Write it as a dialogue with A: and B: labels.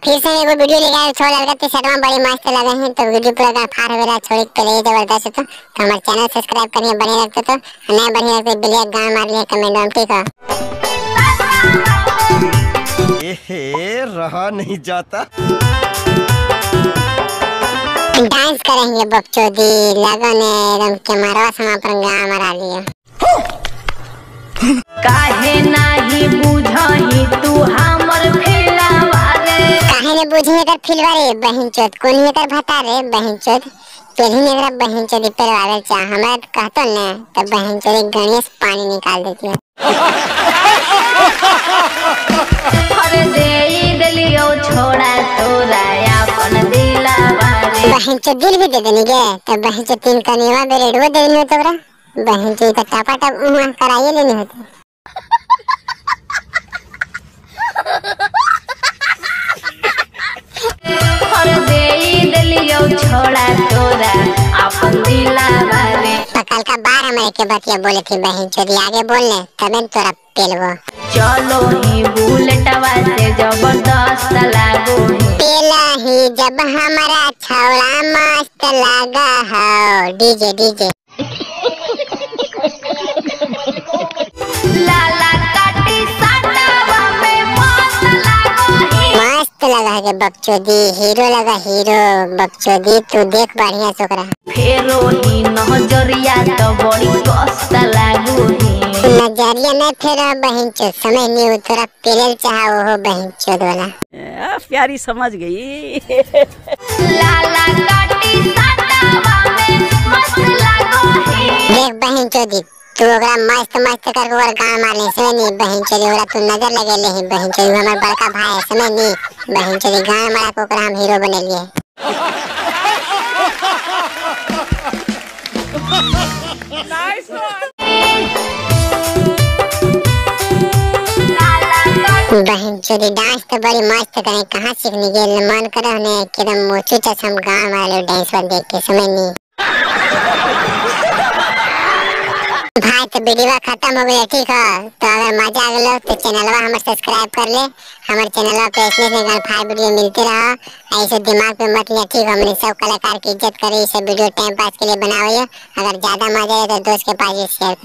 A: फिर से एगो वीडियो लेके आए छोड़ लड़का ते शर्मा बड़ी मस्त लगे हैं। तो वीडियो पूरा गाना फाड़ हो छोड़ के ले जबरदस्त। तो हमारे चैनल सब्सक्राइब करिए बढ़िया लगते तो नहीं बढ़िया लगते बिलिया गाना मार लिए कमेंट में, ठीक है।
B: एहे रहा नहीं जाता।
A: डांस करेंगे बकचोदी लगन एकदम कैमरा समा पर गाना मारा लिया।
C: काहे नाही बुझही तू हमर फिलवा रे,
A: काहे ने बुझी एकर फिलवा रे बहिन चोद, कोनी एकर भता रे बहिन चोद, पेली ने एकरा बहिन चोदी पेलवावे चाह हमरा कहतो ने त बहिन चोदी गणेश पानी निकाल देती है।
C: अरे देई देलियो छोड़ा तोरा अपन दिलवा रे,
A: बहिन चोद दिल भी दे देनी गे त बहिन चोद तीन कनिवा बेरेडो दे देनी तोरा बहिन चोद त टपा टप उहा कराइए लेनी होती।
C: छोड़ा तोरा अपन दिलवा रे।
A: पकल का बार हमारे के बतिया बोले थी बहन चोदी आगे बोलने तबे तोरा पेलवो।
C: चलो ही बुलेटवा से जबरदस्त लागो
A: पेला ही जब हमारा छौड़ा मस्त लगा हो डीजे डीजे।
C: लाला काटी साटावा में मस्त लागो ही,
A: मस्त लगा के बकचोदी हीरो लगा हीरो बकचोदी तू देख बढ़िया छोकरा।
C: फेरो ही नजरिया तो बड़ी कष्ट लागो ही,
A: नजरिया नहीं फेरा बहन चोद समय नहीं उतरा पेलल चाहा वो बहन चोद वाला।
D: प्यारी समझ गई।
C: लाला काटी साटावा में मस्त लागो ही,
A: देख बहन चोदी तू ओकरा मस्त मस्त करके ओकर गाना मार ले समझ नहीं बहन चोदी, ओकरा तू नजर लगे ले बहन चोदी, हमर बड़का भाई है समझ नहीं बहन चोदी, गाना मारा के ओकरा हम हीरो बनेलिए। बहन चोदी डांस तो बड़ी मस्त करे, कहाँ सीखने गेल मन करे ने एकदम मोचू चश्म गाना मार ले डांस पर देख के समझ नहीं। भाई तो वीडियो खत्म हो गया, ठीक है। तो अगर मजा आ गया तो चैनलवा हमर सब्सक्राइब कर ले, हमारे चैनलवा पे ऐसे ऐसे फाइव वीडियो मिलते रहा। ऐसे दिमाग पे मत लिया, ठीक है। हमने सब कलाकार की इज्जत करी, इसे वीडियो टाइम पास के लिए बनाओ। अगर ज़्यादा मजा आए तो दोस्त के पास ये शेयर कर।